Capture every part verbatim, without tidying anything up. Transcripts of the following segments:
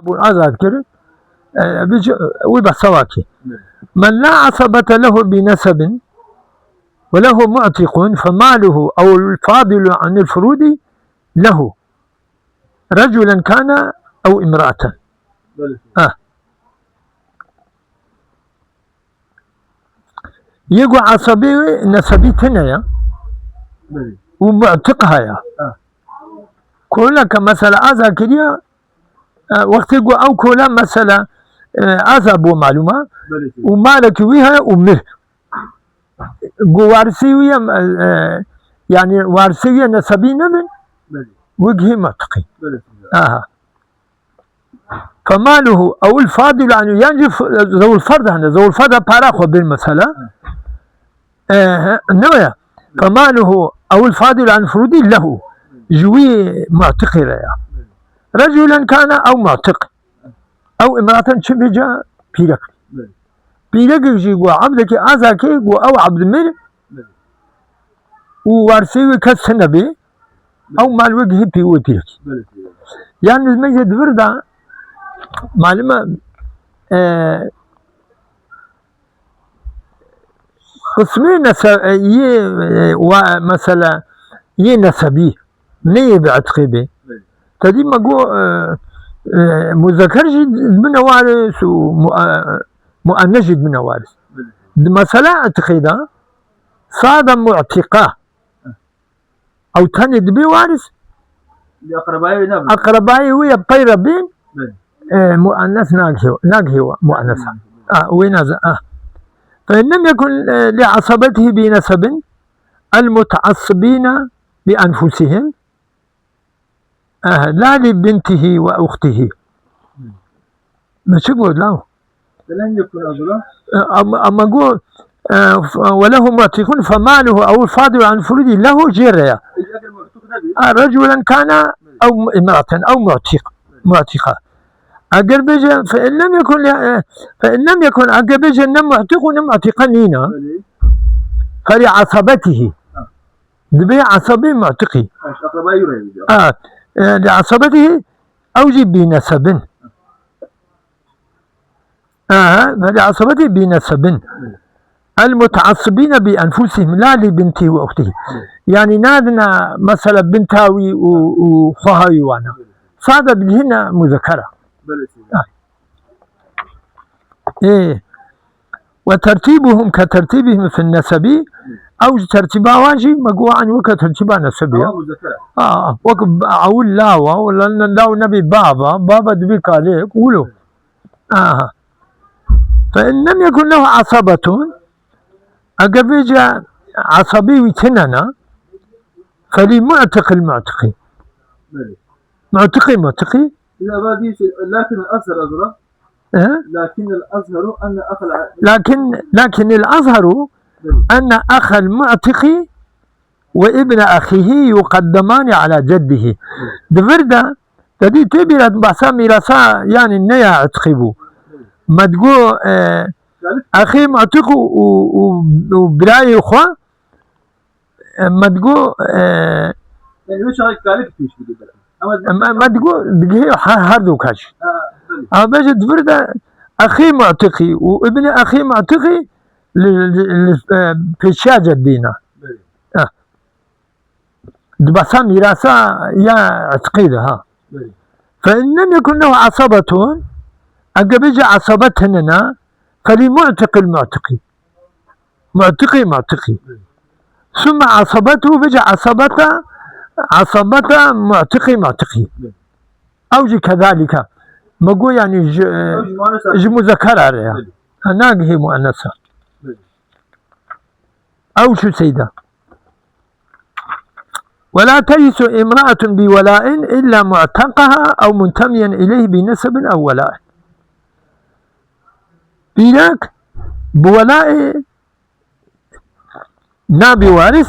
Bû azad kir, e, bi c-, wî behsa wa kir. Men la asabete lehu bi nesebin ve lehu mu'tikun fe maluhu ew fadilu anil furudi lehu. Reculen kana ew imra'aten. Belê. Ha. Yê ku asabî wê nesebî tune ya. Belê. Û mu'tiq haya. Ha. Koleke mesela aza kiriya, e, wextê ku ew kola mesela, e, aza bû malûma. Belê. Û malekî wî heye û mir. Ku warisî wî ye, e, yani warisî wî ye nesebî nebin. Belê. Wek hî mu'tiqî. Belê. Aha. Femaluhu ewil fadilu anhu, yan jî f-, zewil ferd hene, zewil ferd para xwe bir mesela. E, ne ya? Femaluhu ewil fadilu an furudi lehu. Ji wî mu'tiqî re ya. Reculen kana ew mu'tiq. Ew imraten çi bêca pîrek. Pîrekek jî ku ebdekî azakê ku ew ebd mir û warisê wî kes tune bê, ew mal wek hî pî wê pîrekî. Belê. Yalnız me jê di vir de, malum e, e, qismê nese-, e, yê, e, wa-, mesela, yê nesebî, ne yê bi etqê bê. Belê. Tedî me got, e, e, muzeker jî dibine waris û mu-, e, muennes jî dibine waris. Belê. Di mesela etqê de, sade mu'tiqa. Ew tenê dibê waris. Li akrabayê wê nabin. Akrabayê wê ya pey re bên, Belê. E, muennes nagihê, nagihê wa, muennes. Belê. Ah, wê naze, ah. Fe in lem yekun, e, li asabetihi bi nesebin, el mutaassibina bi enfusihim, ah, la li bintihi ve uxtihi. Me çi got law? Felen yekun azra. E, ama, ama got, e, f-, ve lehu mu'tikun femaluhu ew fadilu an furudi lehu jê re ya. Eger mu'tik nebî. A, reculen kana ew imraten ew mu'tik, mu'tika. Eger bêje, fe in lem yekun, e, fe in lem yekun, eger bêje ne mu'tik û ne mu'tika nîna. Belê. Fe li asabetihi. Ha. Dibê asabê mu'tiqî. Ha, işte akrabayı yüreği. Ha, e, li asabetihi ew jî bi nesebin. Aha, ve li asabetî bi nesebin. El mutaassibîne bi enfusihim la li bintî ve uxtî. Yani nadine mesela binta wî û, û xweha wî wana. Sade digihîne muzekera. Belê. Ha. Ê. Ve tertîbuhum ke tertîbihim fin nesebi. Ew ji tertîba wan jî me got an weke tertîba nesebê ya. Ama muzekera. Ha, wek ewil lawa, wela ne law nebî bava, bava dibî kalêk, wilo. Aha. Fe in lem yekun lehu asabetun, eger vêce asabî wî tine ne, felî mu'tiqil mu'tiqî. Belê. Mu'tiqî mu'tiqî. Lakin el azhar azra. He? Lakin el azharu enne ahal a- Lakin, lakin el azharu Belê. Enne ahal mu'tiqî ve ibne ahihi yuqaddemani ala ceddihi. Belê. Di vir de, te dî tê bîra behsa mîrasa, yani ne ya itiqî bû. Me digo, e, Galip. Axê mu'tiq û, û, û, û birayê xwe, e, me digo, e, Yani wê çaxê galip pêş bidê belkî. Ama me, me digo, digihê her, her du kaç. Ha, belê. Ama bêje di vir de axê mu'tiqî û ibnê axê mu'tiqî li, li, li, e, pêşiya ceddîna. Belê. Ha. Di behsa mîrasa ya itiqî de, ha. Belê. Fe in lem yekun lehu asabetun, ege bêje asabet hene na, felî mu'tiqil mu'tiqî. Mu'tiqî, mu'tiqî. Belê. Sümme asabetu, bêje asabeta, asabeta mu'tiqî, mu'tiqî. Belê. Ew jî kedalîka. Me got, yani, ji, Ew jî muennesa. Ji muzekera re ya. Belê. Ha, nagihê muennesa. Belê. Ew şu seyda. Ve la terisu imra'atun bi wela'in illa mu'tekaha ew muntemiyen ileyhi bi nesebin ew wela'in. Pîrek bi wela'ê nabî waris,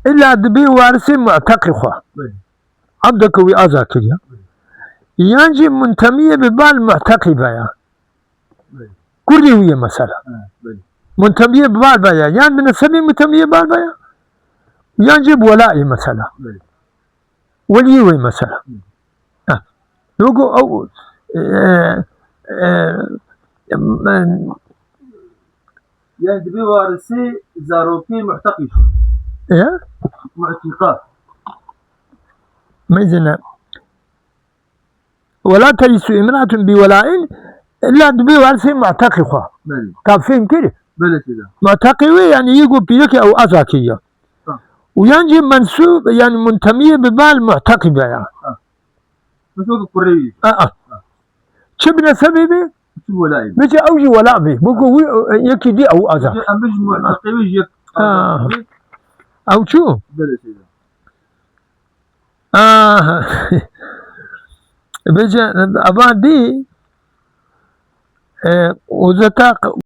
illa dibî warisê mu'teqî xwe. Belê. Ebdeke wî aza kiriye. Belê. Yan jî muntemiyê bi bal mu'teqî veya. Belê. Kurdî wî ye mesela. Ha, belê. Muntemiyê bi bal veya. Yan bi nesebî muntemiyê bal veya. Yan jî bi welayî mesela. Belê. Weliyê wê mesela. Hı. Ha. Logo ew, e, e, men, Yani dibê warisê zarokê mu'teqî jî. E? Mu'tîqa. Meyzine. Wela terisu imraatun bi wela'in illa dibê warisê mu'teqî xwe. Belê. Ka fêm kir? Belê seyda. Mu'teqî wê yani yê ku pîrekê ew azakî ya. Ha. Û yan jî mensûb yani muntemiyê bi bal mu'teqî be ya. Ha. Mesela kurê wî. A, a. Çi bi nesebê be? Çi wela'î be? Biçe ew jî wela be. Bo ku wî, e, yekî dî ew azak. Em bijî mu'teqî wî jî yek Ha. azak. Ew çû? Belê seyda. Aha. Bêje, ava dî, e, o zeta